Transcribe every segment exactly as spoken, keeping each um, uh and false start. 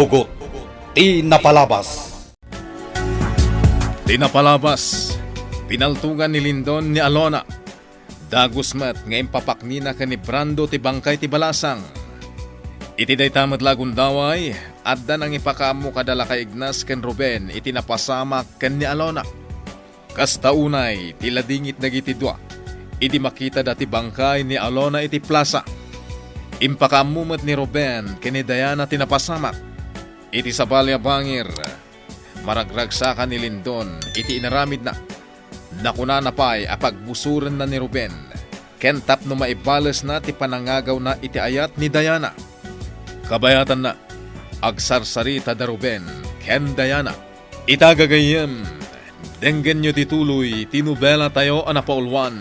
Tugot ti napalabas. Ti napalabas, pinaltogan ni Lindon ni Alona. Dagus met nga impapaknina ken ni Brando ti bangkay ti balasang. Iti dayta met la a gundaway, adda nangipakaammo kada Lakay Ignas ken Ruben iti napasamak ken ni Alona. Kasta unay ti ladingit dagiti dua idi makitada ti bangkay ni Alona iti plasa. Impakaammo met ni Ruben ken ni Diana ti napasamak. Iti sabali a bangir, maragragsakan ni Lindon iti inaramidna. Nakunana pay a pagbusorenna ni Ruben ken tapno maibalesna ti panangagawna iti ayat ni Diana. Kabayatanna, agsarsarita da Ruben ken Diana. Ita gagayyem, denggenyo ti tuloy ti nobelatayo a napauluan,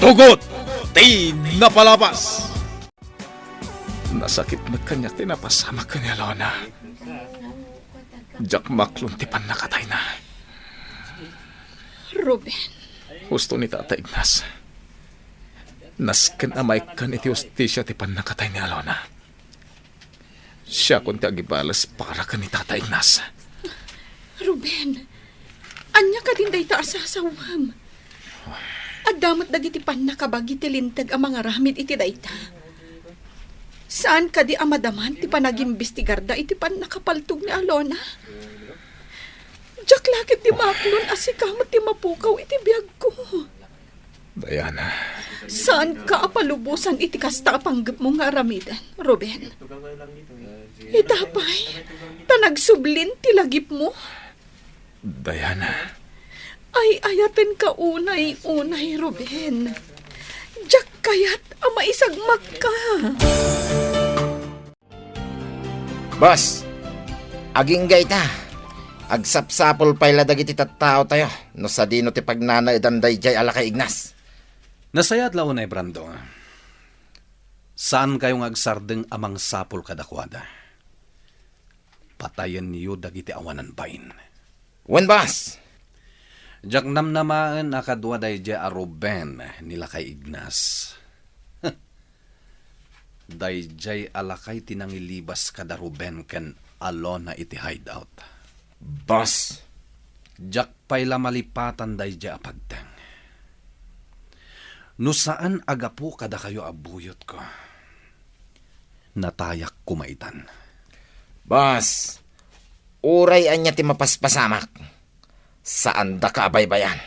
Tugot ti Napalabas! Nasakit met kaniak ti napasamak ken ni Alona. Diak maklon ti pannakatayna. Ruben. Husto ni Tata Ignas. Nasken a maikkan iti hustisia ti pannakatay ni Alona. Siakon ti agibales para ken ni Tata Ignas. Ruben, ania kadin dayta a sasawem? Adda met dagiti pannakabagi ti linteg a mangaramid iti dayta. Saan kadi a madaman ti panagimbestigarda iti pannakapaltog ni Alona? Diak la ketdi maklon a sika met ti mapukaw iti biagko. Diana. Saanka a palubosan iti kasta a panggepmo nga aramiden, Ruben. Ita pay, ta nagsublin ti lagipmo. Diana. Ay-ayatenka unay-unay, Ruben. Diak kayat a maisagmakka. Boss, agingga ita. Agsapsapul pay la dagiti tattaotayo no sadino ti pagnanaedan daydiay a Lakay Ignas. Nasayaat la unay, Brando. Saankayo nga agsardeng a mangsapul kadakuada. Patayenyo dagiti awanan bain. Wen, boss. Diak namnamaen a kadua daydiay a Ruben ni Lakay Ignas. Daydiay a lakay ti nangilibas kada Ruben ken Alona iti hideout. Boss. Diak pay la malipatan daydiay a pagteng. No saan a gapu kadakayo a buyotko, natayak koma itan. Boss, uray ania ti mapaspasamak, saandaka a baybayan.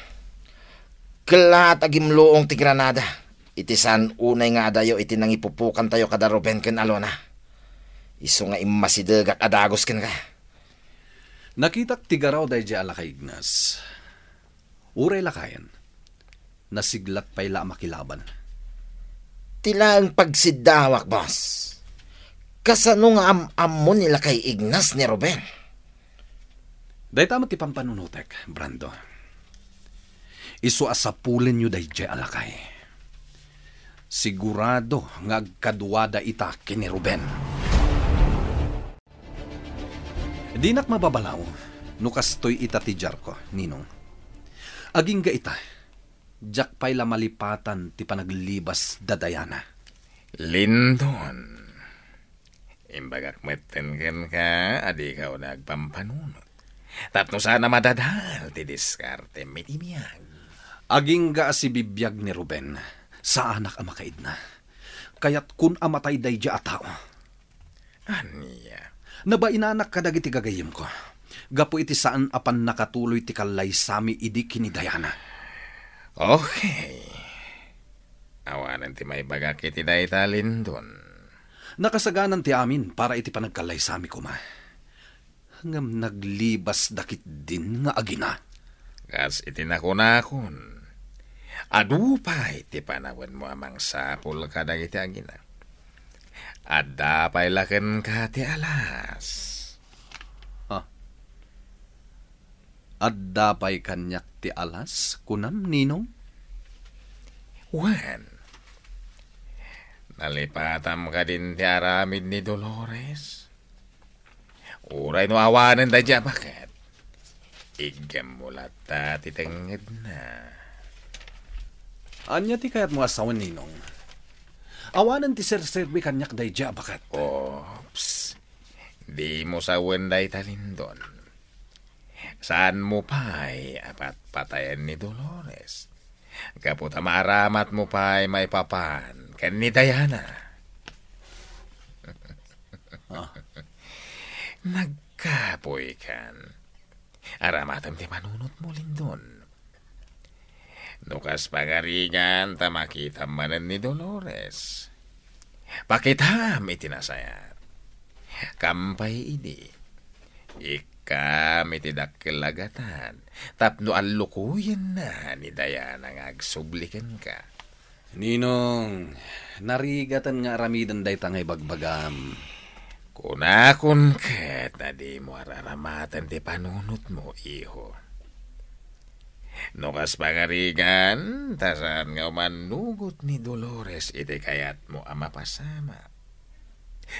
Kellaat a gimluong ti granada iti saan unay nga adayo iti nangipupukantayo kada Ruben ken Alona. Isu nga immasidegak a dagus kenka. Nakitak ti garaw daydiay a Lakay Ignas. Uray lakayen, nasiglat pay la a makilaban. Ti laeng pagsiddawak, boss. Kasano nga am-ammo ni Lakay Ignas ni Ruben? Dayta met ti pampanunotek, Brando. Isu a sapulenyo daydiay a lakay. Sigurado nga agkaduada ita ken ni Ruben. Dinak mababalaw no kastoy ita ti diarko, Ninong. Agingga ita, diak pay la malipatan ti panaglibas da Diana. Lindon, imbagak metten kenka a dika unay agpampanunot tapno saan a madadal ti diskartem iti biag. Agingga a sibibiag ni Ruben, saanak a makaidna. Kayatkon a matay daydiay a tao. Ania? Nabainanak kadagiti gagayyemko gapu iti saan a pannakatuloy ti kallaysami idi ken ni Diana. Okay. Awanen ti maibagak iti dayta, Lindon. Nakasaganan ti amin para iti panagkallaysami koma. Ngem naglibasda ketdin nga agina. Kas iti nakunakon, adu pay ti panawenmo a mangsapul kadagiti agina. Adda pay la kenka ti alas. Ah. Adda pay kaniak ti alas, kunam, Ninong? Wen, nalipatam kadin ti aramid ni Dolores? Uray no awanen daydiay a baket, iggemmo latta ti tengngedna. Ania ti kayatmo a sawen, Ninong? Awanen ti serserbi kaniak daydiay a baket. Oops. Dimo sawen dayta, Lindon. Saanmo pay a patpatayen ni Dolores gapu ta maaramatmo pay maipapan ken ni Diana. Ah. Nagkapuykan. Aramatem ti panunotmo, Lindon. No kas pangarigan ta makitam manen ni Dolores, pakitam iti nasayaat. Kam pay idi, ikkam iti dakkel a gatad tapno allukoyenna ni Diana nga agsubli kenka. Ninong, narigaten nga aramiden dayta nga ibagbagam. Kunakon ket a dimo ar-aramaten ti panunotmo, iho. No kas pangarigan, ta saan nga umannugot ni Dolores iti kayatmo a mapasamak.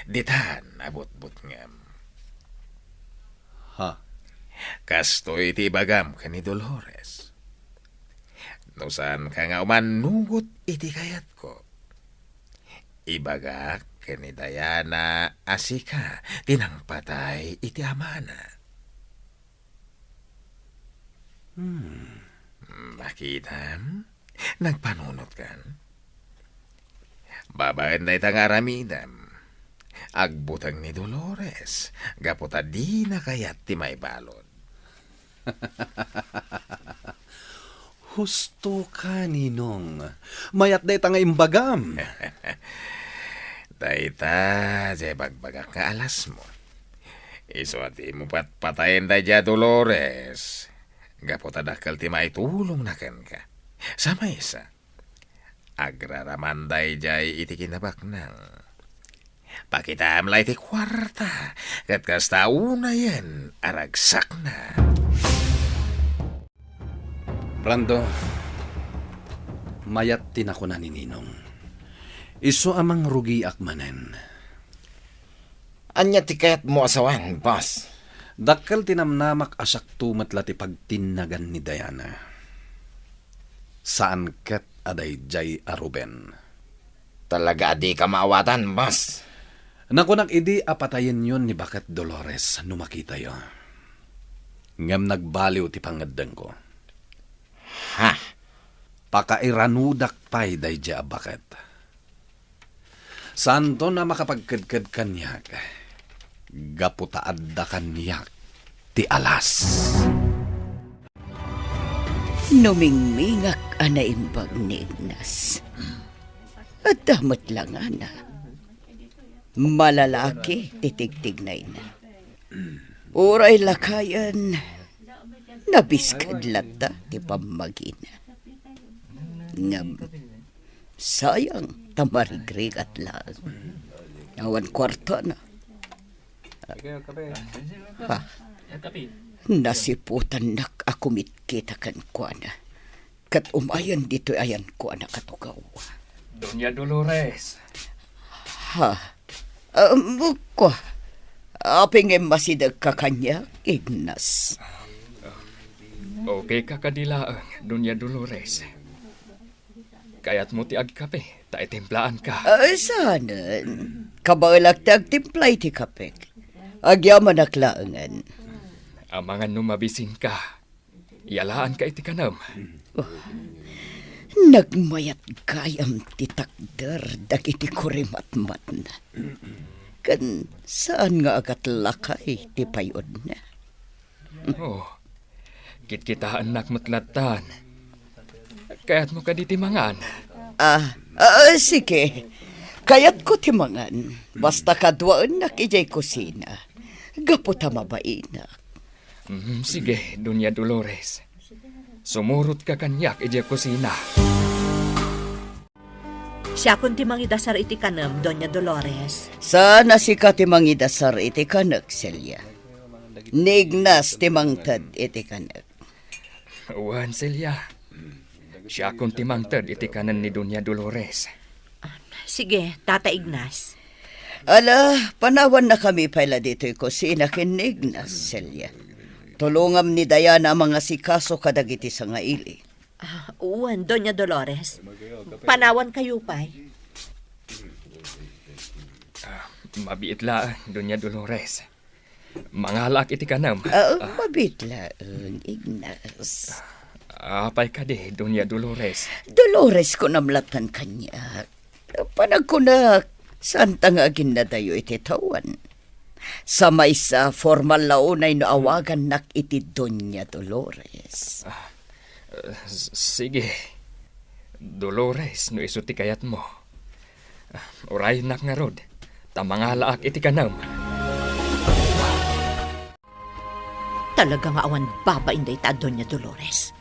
Ditan a butbutngem. Ha? Kastoy ti ibagam ken ni Dolores. No saanka nga umannugot iti kayatko, ibagak ken ni Diana a sika ti nangpatay iti amana. Hmm. Makitam? Nagpanunotkan? Babaen dayta nga aramidem, agbuteng ni Dolores gapu ta dina kayat ti maibalud. Husto ka, Ninong. Mayat dayta nga imbagam. Dayta, jay bagbagak nga alasmo. Isu a dimo patpatayen daydiay a Dolores. Gapu ta dakkel ti maitulongna kenka. Sa maysa, agraraman daydiay iti kinabaknang. Pakitam la iti kuarta, ket kasta unayen a ragsakna. Brando, mayat ti nakuna ni Ninong. Isu a mangrugiak manen. Ania ti kayatmo a sawen, boss? Dakkel ti namnamak a siakto met la ti pagtinnagan ni Diana. Saan ket a daydiay a Ruben. Talaga a dika maawatan, boss. Nakunak idi a patayenyon ni Baket Dolores no makitayo. Ngem nagbaliw ti pangngeddengko. Ha? Pakairanudak pay daydiay a Baket. Saanton a makapagkedked kaniak, gapu ta adda kaniak ti alas. Numingmingak a naimbag ni Ignas. Adda met langana. Malalaki ti tigtignayna. Uray lakayen, nabisked latta ti pammagina. Ngem, sayang ta marigrigat laeng. Awan kuartana. Ha? Nasiputannak a kumitkita kenkuana. Ket umayen ditoy ayanko a nakatugaw. Doña Dolores. Ha? Um, kua, apay nga immasidegka kaniak, Ignas? Okay ka kadi laeng, Doña Dolores? Kayatmo ti agkape, ta itimplaanka. Ah, saanen. Kabaelak ti agtimpla iti kapek. Agyamanak laengen. Amangan no mabisinka. Yalaanka iti kanem. Oh, nagmayat gayam ti takder dagiti kurimatmatna. Ken saan nga agatlakay ti payudna. Oh, kitkitaennak met lattan. Kayatmo kadi ti mangan? Ah, ah, sige. Kayatko ti mangan. Basta kaduaennak idiay kusina. Gapu ta mabainak. Mm, sige, Doña Dolores. Sumurotka kaniak idiay kusina. Siakon ti mangidasar iti kanem, Doña Dolores. Saan a sika ti mangidasar iti kanek, Celia. Ni Ignas ti mangted iti kanek. Wen, Celia. Siakon ti mangted iti kanen ni Doña Dolores. Sige, Tata Ignas. Ala, panawannakami pay la ditoy kusina ken ni Ignas, Celia. Tulongam ni Diana a mangasikaso kadagiti sangaili. Ah, wen, Doña Dolores. Panawankayo pay. Ah, mabiit la, Doña Dolores. Mangalaak iti kanem. Ah, mabiit laeng, Ignas. Apay kadi, Doña Dolores? Dolores, kunam lattan kaniak. Panagkunak, saanta nga aginnadayo iti tawen. Sa maysa, formal la unay no awagannak iti Doña Dolores. Ah, eh, s-, sige. Dolores, no isu ti kayatmo. Ah, urayennak ngarud, ta mangalaak iti kanem. Talaga nga awan babain dayta a Doña Dolores.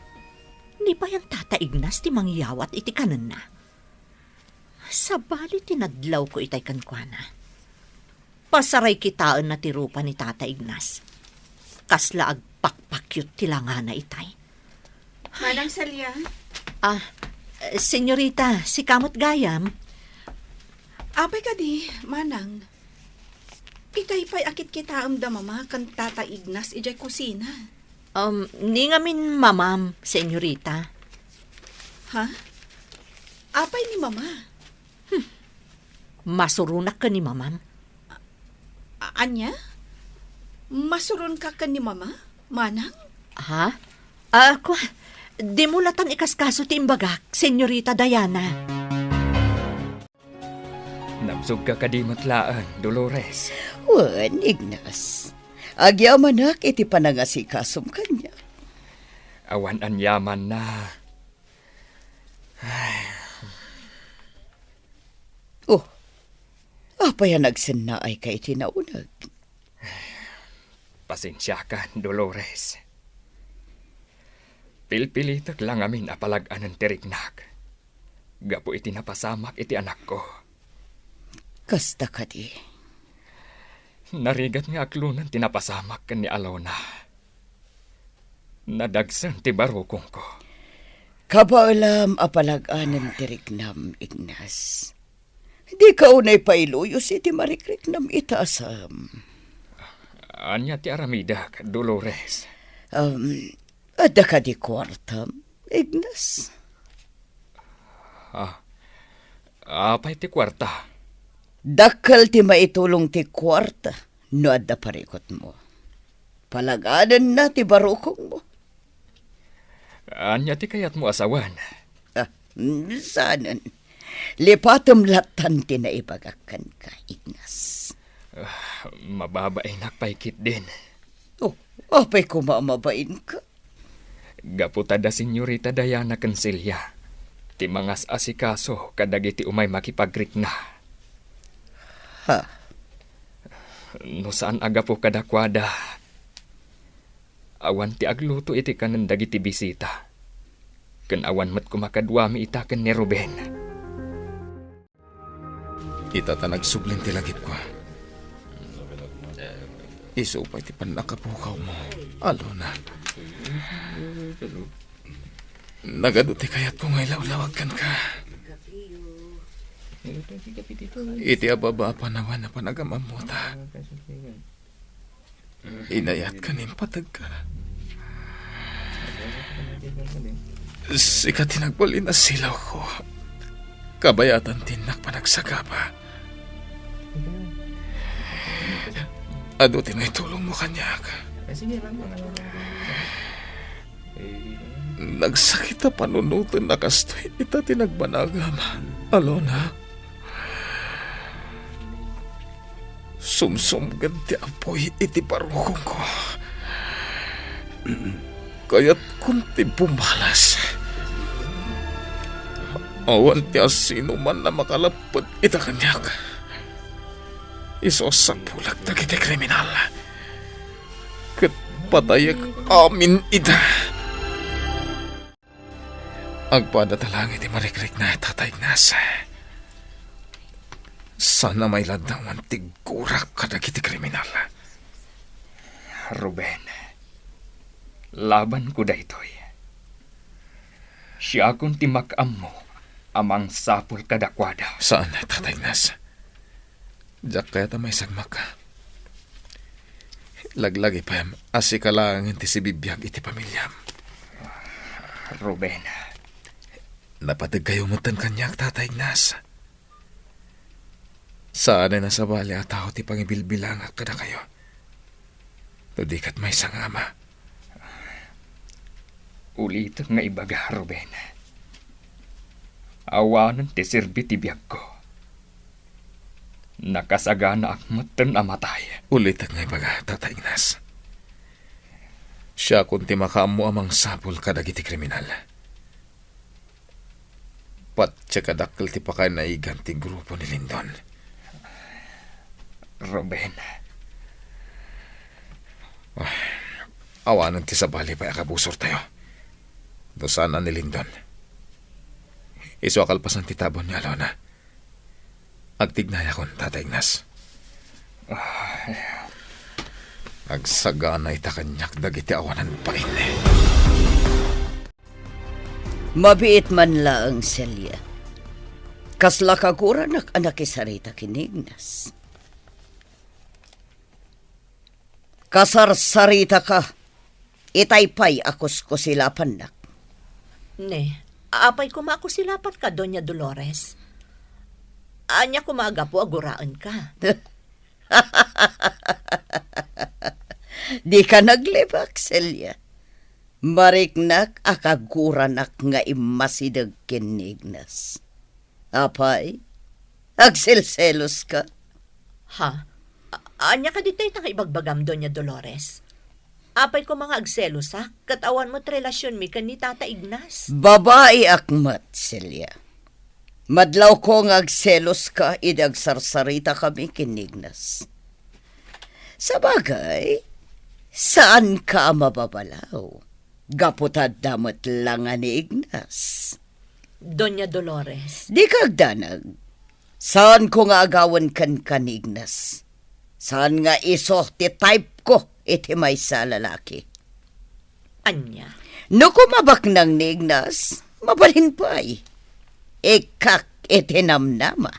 Ni pay a Tata Ignas ti mangyawat iti kanenna. Sabali ti nadlawko itay kenkuana. Pasaray kitaenna ti rupa ni Tata Ignas. Kasla agpakpakyot ti langana itay. Manang Celia? Ah, eh, senyorita, sika met gayam? Apay kadi, Manang? Itay pay a kitkitaem da Mama ken Tata Ignas idiay kusina. Um, ni ngamin mamam, senyorita. Ha? Apay ni Mama? Hmm. Masuronak ken ni mamam. A-, ania? Masuronka ken ni Mama, Manang? Ha? Ah, kua, dimo latan ikaskaso ti imbagak, senyorita Diana. Nabsogka kadi met laeng, Dolores? Wen, Ignas. Agyamanak iti panangasikasom kaniak. Awan aniamanna. Ay. Oh, apay a nagsennaayka iti nauneg? Pasensiakan, Dolores. Pilpilitek la ngamin a palag-anen ti riknak gapu iti napasamak iti anakko. Kasta kadi. Narigat nga aklonen ti napasamak ken ni Alona. Nadagsen ti barukongko. Kabaelam a palag-anen ti riknam, Ignas. Dika unay pailuyos iti marikriknam ita a saem. Ania ti aramidek, Dolores? Um, adda kadi kuartam, Ignas? Ah, apay ti kuarta? Dakkel ti maitulong ti kuarta no adda parikutmo. Palag-anenna ti barukongmo. Ania ti kayatmo a sawen? Ah, mm, saanen. Lipatem lattan ti naibagak kenka, Ignas. Ah, mababainak pay ketdin. Oh, apay koma a mabainka? Gapu ta da Senyorita Diana ken Celia ti mangas-asikaso kadagiti umay makipagrikna. Ha? No saan a gapu kadakuada, awan ti agluto iti kanen dagiti bisita, ken awan met koma kaduami ita ken ni Ruben. Ita ta nagsublin ti lagipko. Isu pay ti pannakapukawmo, Alona. Nagadu ti kayatko nga ilawlawag kenka. Iti ababa a panawen a panagam-ammota. Inayat ken impategka. Sika ti nagbalin a silawko. Kabayatan ti innak panagsagaba. Adu ti naitulongmo kaniak. Nagsakit a panunoten a kastoy ita ti nagbanagam, Alona. Sumsumged ti apuy iti barukongko. Kayatkon ti bumalas. Awan ti asinoman a makalapped ita kaniak. Isu a sapulek dagiti kriminal. Ket patayek amin ida. Agpadata laeng iti marikrikna, Tata Ignas. Saan a mailaddawan ti gurak kadagiti kriminal. Ruben, labanko daytoy. Siakon ti makaammo a mangsapul kadakuada. Saan, Tata Ignas. Diak kayat a maisagmak. Laglagi pay a sika laengen ti sibibiag iti pamiliam. Ruben. Napategkayo metten kaniak, Tata Ignas. Saanen a sabali a tao ti pangibilbilangak kadakayo. No di ket maysa nga ama. Ulitek nga ibaga, Ruben. Awanen ti serbi ti biagko. Nakasaganaak metten a matay. Ulitek nga ibaga, Tata Ignas. Siakon ti makaammo a mangsapul kadagiti kriminal. Patse kadakkel ti pakainaigan ti grupo ni Lindon. Ruben. Ah, awanen ti sabali pay a kabusortayo. No saan a ni Lindon. Isu a kalpasan ti tabon ni Alona. Agtignayakon, Tata Ignas. Ah, agsagana ita kaniak dagiti awanan pain. Mabiit man laeng, Celia. Kasla kaguranak a nakisarita ken ni Ignas. Kasarsaritaka itay pay a kuskusilapannak. Ne, apay koma a kusilapanka, Doña Dolores? Ania koma a gapu a guraenka? Dika naglibak, Celia. Mariknak a kaguranak nga immasideg ken ni Ignas. Apay, agselseloska? Ha? A-, ania kadi dayta nga ibagbagam, Doña Dolores? Apay koma nga agselosak, ket awan met relasionmi ken ni Tata Ignas? Babaiak met, Celia. Madlawko nga agseloska idi agsarsaritakami ken ni Ignas. Sabagay, saanka a mababalaw. Gapu ta adda met la nga ni Ignas. Doña Dolores. Dika agdanag. Saanko nga agawen kenka ni Ignas. Saan nga isu ti type-ko iti maysa a lalaki. Ania? No koma baknang ni Ignas, mabalin pay. Ikkak iti namnama.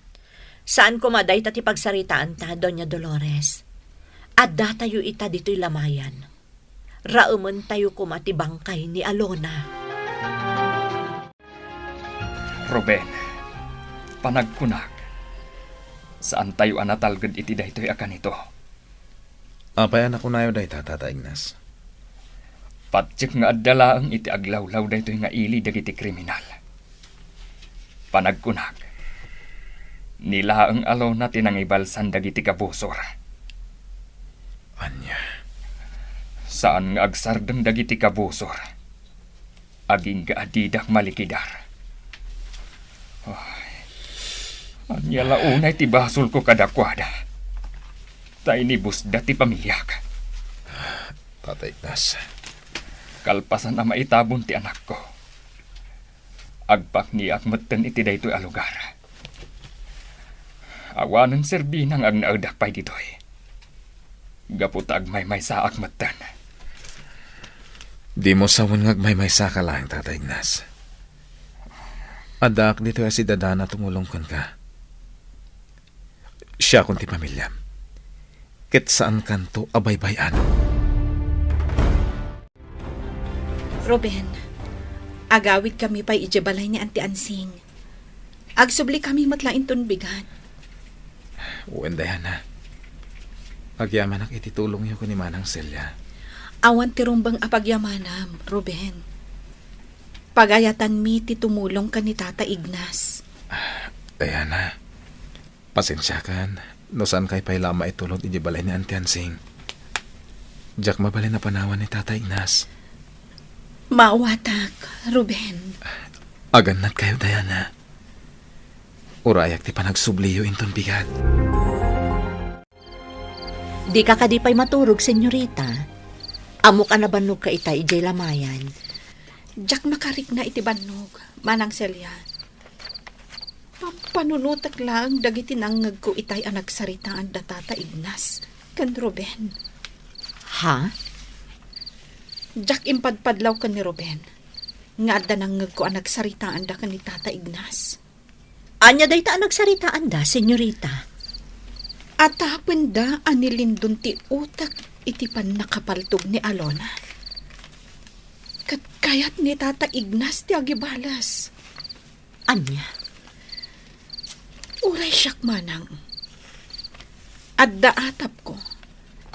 Saan koma dayta ti pagsaritaanta, Doña Dolores. Addatayo ita ditoy lamayan. Raementayo koma ti bangkay ni Alona. Ruben, panagkunak, saantayo a natalged iti daytoy a kanito. Apay a nakunayo dayta, Tata Ignas? Patiek nga adda laeng iti aglawlaw daytoy nga ili dagiti kriminal. Panagkunak, ni laeng Alona ti nangibalsan dagiti kabusor. Ania? Saan nga agsardeng dagiti kabusor. Agingga a didak malikidar. Ay, ania la unay ti basolko kadakuada? Ta inibusda ti pamiliak. Tata Ignas. Kalpasan a maitabon ti anakko, agpakniak metten iti daytoy a lugar. Awanen serbina nga agnaedak pay ditoy. Gapu ta agmaymaysaak metten. Dimo sawen nga agmaymaysaka laeng, Tata Ignas. Addaak ditoy a sidadaan a tumulong kenka. Siakon ti pamiliam. Ket saankanto a baybay-an. Ruben, agawidkami pay idiay balay ni Auntie Ansing. Agsublikami met la inton bigat. Wen, Diana. Agyamanak iti tulongyo ken ni Manang Celia. Awan ti rumbeng a pagyamanam, Ruben. Pagayatanmi ti tumulong ken ni Tata Ignas. Diana, pasensiakan no saankayo pay la a maitulod idiay balay ni Auntie Ansing. Diak mabalin a panawan ni Tata Ignas. Maawatak, Ruben. Agannadkayo, Diana. Urayak ti panagsubliyo inton bigat. Dika kadi pay maturog, senyorita? Ammok a nabannogka ita idiay lamayan. Diak makarikna iti bannog, Manang Celia. Pampanunotek laeng dagiti nangngegko itay a nagsaritaan da Tata Ignas ken Ruben. Ha? Diak impadpadlaw ken ni Ruben nga adda nangngegko a nagsaritaanda ken ni Tata Ignas. Ania dayta a nagsaritaanda, senyorita? Atapenda a ni Lindon ti utek iti pannakapaltog ni Alona. Ket kayat ni Tata Ignas ti agibales. Ania? Uray siak manang. Adda atapko.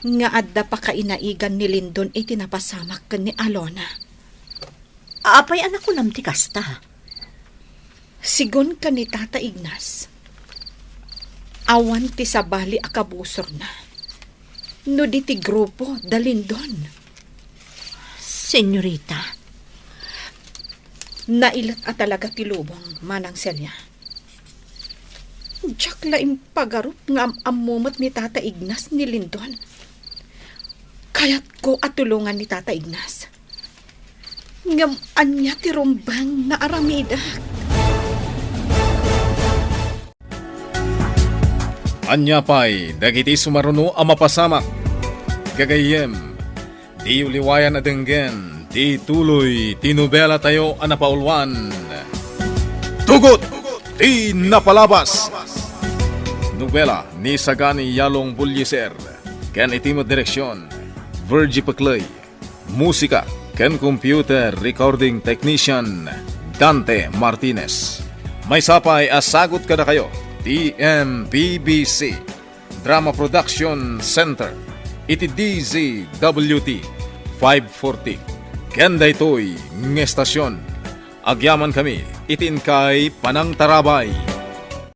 nga adda pakainaigan ni Lindon iti napasamak ken ni Alona. Apay a nakunam ti kasta? Sigun ken ni Tata Ignas, awan ti sabali a kabusorna no di ti grupo da Lindon. Senyorita. Nailet a talaga ti lubong, Manang Celia. Diak la impagarup nga am-ammo met ni Tata Ignas ni Lindon. Kayatko a tulongan ni Tata Ignas. Ngem ania ti rumbeng nga aramidek? Ania pay dagiti sumaruno a mapasamak? Gagayyem, diyo liwayan a denggen ti tuloy ti nobelatayo a napauluan, Tugot ti Napalabas. Nobela ni Sagani Yalong Bullieser ken iti met direksion, Virgie Pecley. Musika ken computer recording technician, Dante Martinez. Maysa pay a sagut kadakayo ti M P B C Drama Production Center iti D Z W T five forty. Ken daytoy nga estasion, agyamankami iti inkay panangtarabay.